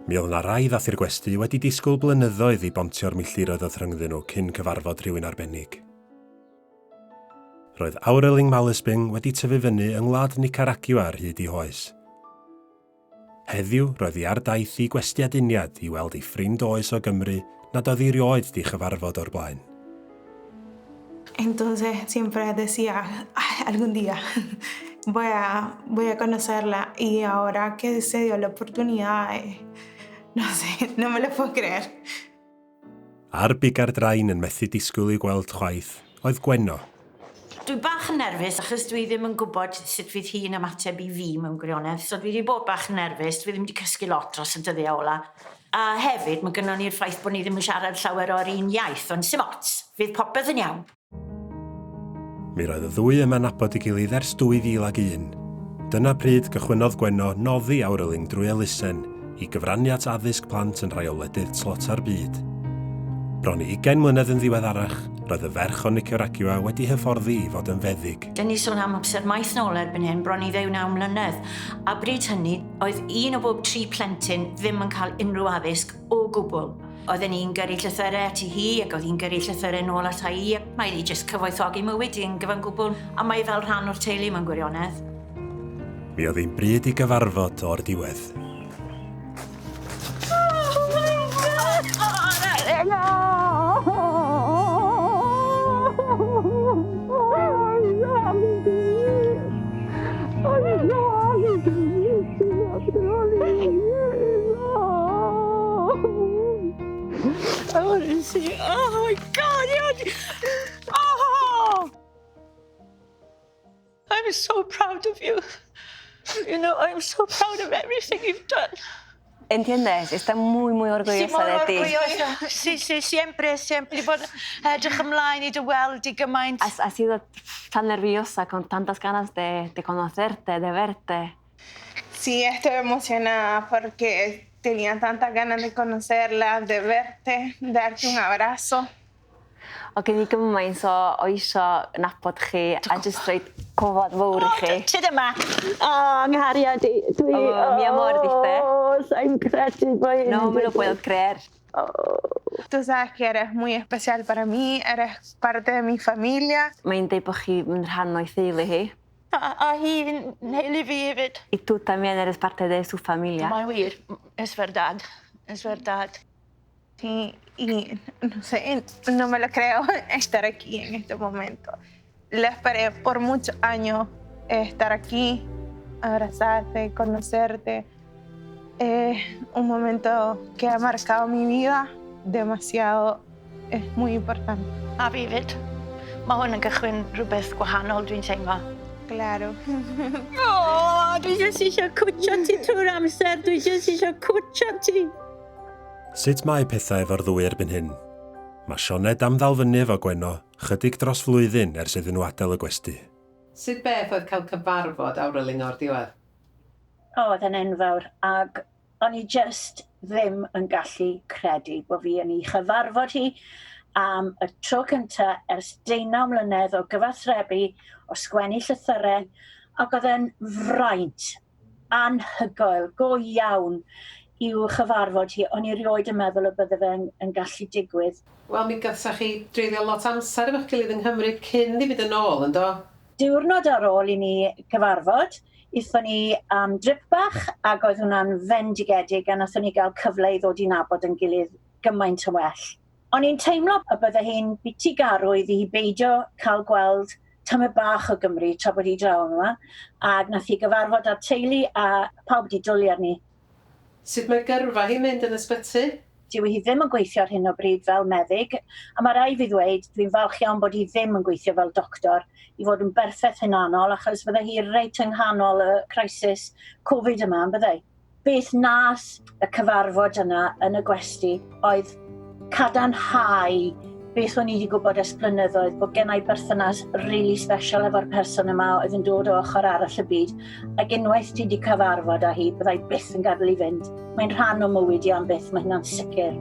Mi oedd 'na rai ddath i'r gwesty wedi disgwyl blynyddoedd i bontio'r milltiroedd oedd rhyngddyn nhw cyn cyfarfod rhywun arbennig. Roedd Aurelin Malesping wedi tyfu fyny yng ngwlad Nicaragua ar hyd ei hoes. Heddiw, roedd hi ar daith i Gwesty Aduniad i weld ei ffrind oes o Gymru nad oedd hi rioed 'di chyfarfod o'r blaen. Entonces siempre decía, algún día voy a, voy a conocerla y ahora que se dio la oportunidad, eh, no sé, no me lo puedo creer. Ar biga'r drain yn methu disgwyl i'w gweld chwaith, oedd Gwenno. Dwi bach yn nerfus achos dwi ddim yn gwybod sut fydd hi'n ymateb i fi mewn gwirionedd, so dwi 'di bod bach yn nerfus, dwi ddim 'di cysgu lot dros y dyddiau ola. A hefyd ma' gynnon ni'r ffaith bod ni ddim yn siarad llawer o'r un iaith, ond sim ots, fydd popeth yn iawn. Mi roedd y ddwy yma'n nabod ei gilydd ers 2001. Dyna pryd gychwynnodd Gwenno noddi Aurelin drwy elusen i gyfrannu at addysg plant yn rhai o wledydd tlota'r byd. Bron i ugain mlynedd yn ddiweddarach, roedd y ferch o Nicaragua wedi hyfforddi i fod yn feddyg. Dyn ni sôn am amser maith nôl erbyn hyn, bron i ddeunaw mlynedd, a bryd hynny, oedd un o bob tri plentyn ddim yn cael unrhyw addysg o gwbl. Oedden ni'n gyrru llythyrau ati hi ac oedd hi'n gyrru llythyrau nôl ata i. Mae hi jyst cyfoethogi mywyd i'n gyfan gwbl a mae hi fel rhan o'r teulu mewn gwirionedd. Mi oedd hi'n bryd i gyfarfod o'r diwedd. I want to see. Oh my God! Yeah. Oh! I'm so proud of you. You know, I'm so proud of everything you've done. ¿Entiendes? Está muy, muy orgullosa Sí, mor de ti. orgullosa. Sí, sí, siempre, siempre. Di bod edrych ymlaen i dy weld di gymaint. Has, has sido tan nerviosa, con tantas ganas de, de conocerte, de verte. Sí, estoy emocionada porque tenía tantas ganas de conocerla, de verte, darte un abrazo. O gen i gymaint o, o isio nabod chi a jyst rhoi gofod fawr i chi. Tyd yma. O, nghariad i. Dwi... Oh, mi amor, dice. O, sai'n credu bo hyn No me lo puedo creer. Tú sabes que eres muy especial para mí, eres parte de mi familia. Mae'n deud bod chi yn rhan o'i theulu hi. A, a hi'n nheulu fi hefyd. Y tú también eres parte de su familia. Mae'n wir. Es verdad. Es verdad. Sí, y no sé, no me lo creo estar aquí en este momento. La esperé por muchos años estar aquí, abrazarte, conocerte. Es un momento que ha marcado mi vida demasiado, es muy importante. A fi 'fyd. Ma' hwn yn gychwyn rhywbeth gwahanol dwi'n teimlo. Claro. O, dwi jyst eisiau cwtsio ti trwy'r amser. Dwi jyst eisiau cwtsio ti. Sut mae pethau efo'r ddwy erbyn hyn? Mae Sioned am ddal fyny efo Gwenno chydig dros flwyddyn ers iddyn nhw adael y gwesty. Sut beth oedd cael cyfarfod Aurelin o'r diwedd? O, oedd e'n enfawr ac o'n i jyst ddim yn gallu credu bod fi yn ei chyfarfod hi am y tro cynta ers 19 mlynedd o gyfathrebu, o sgwennu llythyrau, ac oedd e'n fraint anhygoel, go iawn, i'w chyfarfod hi. O'n i rioed yn meddwl y bydde fe'n yn gallu digwydd. Wel, mi gathoch chi dreulio lot amser efo'ch gilydd yng Nghymru cyn i fynd yn ôl, yn do? Diwrnod ar ôl i ni gyfarfod, aethon ni am drip bach ac oedd hwnna'n fendigedig a nathon ni gael cyfle i ddod i nabod yn gilydd gymaint yn well. O'n i'n teimlo y bydde hi'n biti garwydd i beidio cael gweld tamed bach o Gymru tra bod hi draw yma, ac nath hi gyfarfod â'r teulu a pawb wedi dwlu arni. Sut mae gyrfa hi'n mynd yn ysbyty? Dyw hi ddim yn gweithio ar hyn o bryd fel meddyg, a mae rhaid fi ddweud, dwi'n falch iawn bod hi ddim yn gweithio fel doctor, i fod yn berffaith hunanol, achos fydde hi reit yng nghanol y crisis Covid yma, yn byddai? Beth nas y cyfarfod yna yn y gwesty oedd cadarnhau beth o'n i wedi gwybod ers blynyddoedd, bod gen i berthynas really special efo'r person yma oedd yn dod o ochr arall y byd, ac unwaith ti wedi cyfarfod â hi, byddai byth yn gadael i fynd. Mae'n rhan o mywyd i am byth, mae hynna'n sicr.